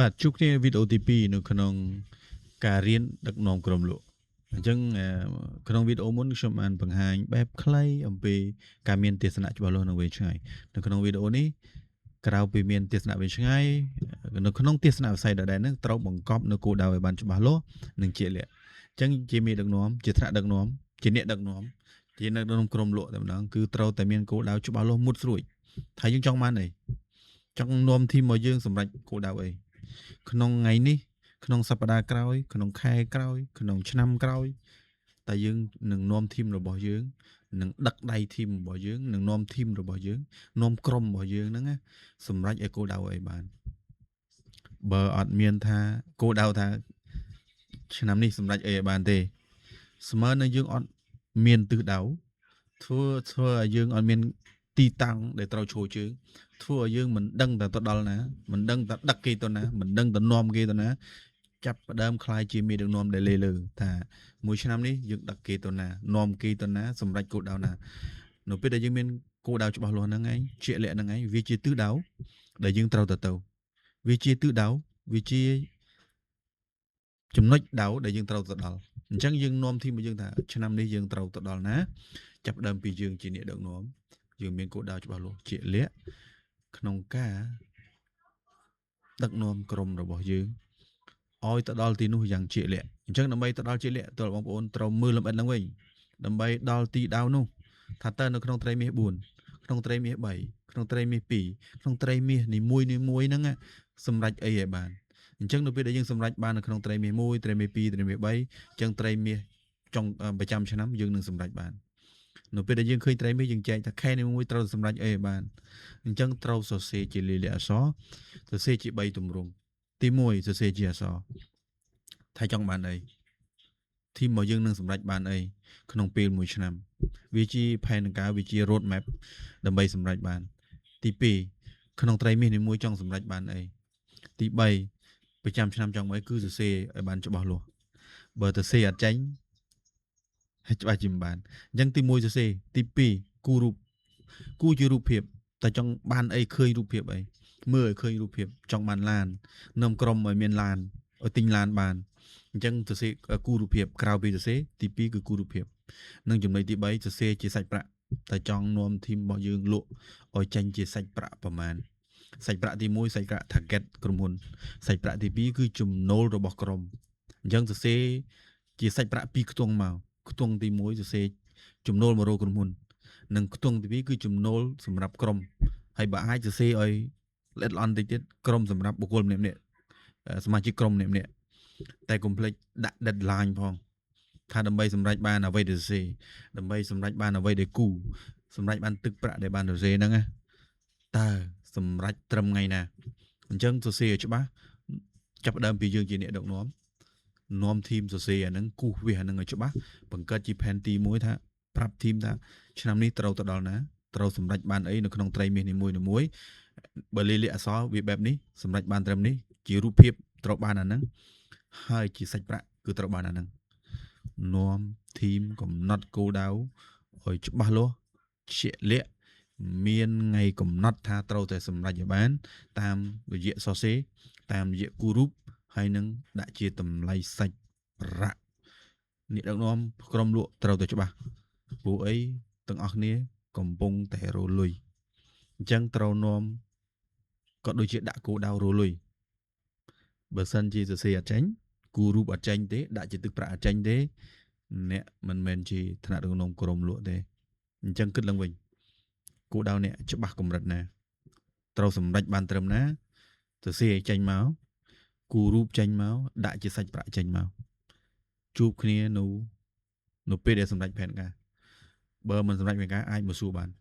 បាទជួបគ្នាវីដេអូទី2នៅក្នុងការរៀនដឹកនាំក្រុមលក់អញ្ចឹងក្នុងវីដេអូមុនខ្ញុំបានបង្ហាញបែបខ្លីអំពីការមានទស្សនៈច្បាស់លាស់និងវែងឆ្ងាយនៅក្នុងវីដេអូនេះក្រៅពីមានទស្សនៈវែងឆ្ងាយនៅក្នុងទស្សនៈវិស័យដដែលហ្នឹងត្រូវបង្កប់នៅគោលដៅឲ្យបានច្បាស់លាស់និងជាក់លាក់អញ្ចឹងជាមេដឹកនាំជាថ្នាក់ដឹកនាំជាអ្នកដឹកនាំជាអ្នកដឹកនាំក្រុមលក់តែម្ដងគឺត្រូវតែមានគោលដៅច្បាស់លាស់មុតស្រួចថាយើងចង់បានអីចង់នាំ team មកយើងសម្រេចគោលដៅអីក្នុងថ្ងៃនេះក្នុងសប្តាហ៍ក្រោយក្នុងខែក្រោយក្នុងឆ្នាំក្រោយតែយើងនឹងនាំ team របស់យើងនឹងដឹកដៃ team របស់យើងនឹងនាំ team របស់យើងនាំក្រុមរបស់យើងហ្នឹងណាសម្រេចឲ្យគោលដៅអីបានបើអត់មានថាគោលដៅថាឆ្នាំនេះសម្រេចអីឲ្យបានទេស្មើនឹងយើងអត់មានទិសដៅធ្វើធ្វើឲ្យយើងអត់មានទីតាំងដែលត្រូវឈរជើងធ្វើឲ្យយើងមិនដឹងតែទៅដល់ណាមិនដឹងតែដឹកគេទៅណាមិនដឹងតែនាំគេទៅណាចាប់ផ្ដើមក្លាយជាមេដឹកនាំដែលលេលើថាមួយឆ្នាំនេះយើងដឹកគេទៅណានាំគេទៅណាសម្រេចគោលដៅណានៅពេលដែលយើងមានគោលដៅច្បាស់លាស់ហ្នឹងឯងជាក់លាក់ហ្នឹងឯងវាជាទិសដៅដែលយើងត្រូវទៅទៅវាជាទិសដៅវាជាចំណុចដៅដែលយើងត្រូវទៅដល់អញ្ចឹងយើងនាំ team របស់យើងថាឆ្នាំនេះយើងត្រូវទៅដល់ណាចាប់ផ្ដើមពីយើងជាអ្នកដឹកនាំយើងមានគោលដៅច្បាស់លាស់ជាក់លាក់ក្នុងការដឹកនាំក្រុមរបស់យើងឲ្យទៅដល់ទីនោះយ៉ាងជាក់លាក់អញ្ចឹងដើម្បីទៅដល់ជាក់លាក់តើបងប្អូនត្រូវមើលលម្អិតឡើងវិញដើម្បីដល់ទីដៅនោះថាតើនៅក្នុងត្រីមាស4ក្នុងត្រីមាស3ក្នុងត្រីមាស2ក្នុងត្រីមាសនីមួយនីមួយហ្នឹងសម្រេចអីឲ្យបានអញ្ចឹងនៅពេលដែលយើងសម្រេចបាននៅក្នុងត្រីមាស1ត្រីមាស2ត្រីមាស3អញ្ចឹងត្រីមាសចុងប្រចាំឆ្នាំយើងនឹងសម្រេចបាននៅពេលដែលយើងឃើញត្រីមាសយើងចែកថាខែនីមួយត្រូវសម្រេចអីឲ្យបានអញ្ចឹងត្រូវសរសេរជាលាយលក្ខណ៍អក្សរសរសេរជា3ទម្រង់ទី1សរសេរជាអក្សរថាចង់បានអី team របស់យើងនឹងសម្រេចបានអីក្នុងពេលមួយឆ្នាំវាជាផែនការវាជា road map ដើម្បីសម្រេចបានទី2ក្នុងត្រីមាសនីមួយចង់សម្រេចបានអីទី3ប្រចាំឆ្នាំចង់អីគឺសរសេរឲ្យបានច្បាស់លាស់បើសរសេរអត់ចេញហើយច្បាស់ជាមិនបានអញ្ចឹងទី1សរសេរទី2គូរូបគូជារូបភាពតែចង់បានអីឃើញរូបភាពអីមើលឲ្យឃើញរូបភាពចង់បានឡាននាំក្រុមឲ្យមានឡានឲ្យទិញឡានបានអញ្ចឹងសរសេរគូរូបភាពក្រៅពីសរសេរទី2គឺគូរូបភាពនិងចំណុចទី3សរសេរជាសាច់ប្រាក់តែចង់នាំ team របស់យើងលក់ឲ្យចេញជាសាច់ប្រាក់ប្រមាណសាច់ប្រាក់ទី1សាច់ប្រាក់ target ក្រុមហ៊ុនសាច់ប្រាក់ទី2គឺចំណូលរបស់ក្រុមអញ្ចឹងសរសេរជាសាច់ប្រាក់ពីរខ្ទង់មកខ្ទង់ទី1សរសេរចំណូលមករកក្រុមហ៊ុននិងខ្ទង់ទី2គឺចំណូលសម្រាប់ក្រុមហើយបើអាចសរសេរឲ្យល្អិតល្អន់តិចទៀតក្រុមសម្រាប់បុគ្គលម្នាក់ៗសមាជិកក្រុមម្នាក់ៗតែកុំភ្លេចដាក់ deadline ផងថាដើម្បីសម្រេចបានអ្វីដែលសរសេរដើម្បីសម្រេចបានអ្វីដែលគូសម្រេចបានទឹកប្រាក់ដែលបានសរសេរហ្នឹងណាតើសម្រេចត្រឹមថ្ងៃណាអញ្ចឹងសរសេរឲ្យច្បាស់ចាប់ផ្ដើមពីយើងជាអ្នកដឹកនាំនាំ team សរសេរអាហ្នឹងគូសវាសអាហ្នឹងឲ្យច្បាស់បង្កើតជាផែនទីមួយថាប្រាប់ team ថាឆ្នាំនេះត្រូវទៅដល់ណាត្រូវសម្រេចបានអីនៅក្នុងត្រីមាសនីមួយៗបើលាយលក្ខណ៍អក្សរវាបែបនេះសម្រេចបានត្រឹមនេះជារូបភាពត្រូវបានអាហ្នឹងហើយជាសាច់ប្រាក់គឺត្រូវបានអាហ្នឹងនាំ team កំណត់គោលដៅឲ្យច្បាស់លាស់ជាក់លាក់មានថ្ងៃកំណត់ថាត្រូវតែសម្រេចឲ្យបាន តាមរយៈសរសេរតាមរយៈគូរូបហើយនឹងដាក់ជាតម្លៃសាច់ប្រាក់អ្នកដឹកនាំក្រុមលក់ត្រូវតែច្បាស់ព្រោះអីទាំងអស់គ្នាកំពុងតែរលុយអញ្ចឹងត្រូវនាំក៏ដូចជាដាក់គោលដៅរលុយបើសិនជាសរសេរអត់ចេញគូរូបអត់ចេញទេដាក់ជាទឹកប្រាក់អត់ចេញទេអ្នកមិនមែនជាថ្នាក់ដឹកនាំក្រុមលក់ទេអញ្ចឹងគិតឡើងវិញគោលដៅអ្នកច្បាស់កម្រិតណាត្រូវសម្រេចបានត្រឹមណាសរសេរឲ្យចេញមកគូរូបចេញមកដាក់ជាសាច់ប្រាក់ចេញមកជួបគ្នានៅនៅពេលដែលសម្រេចផែនការបើមិនសម្រេចផែនការអាចមកសួរបាន។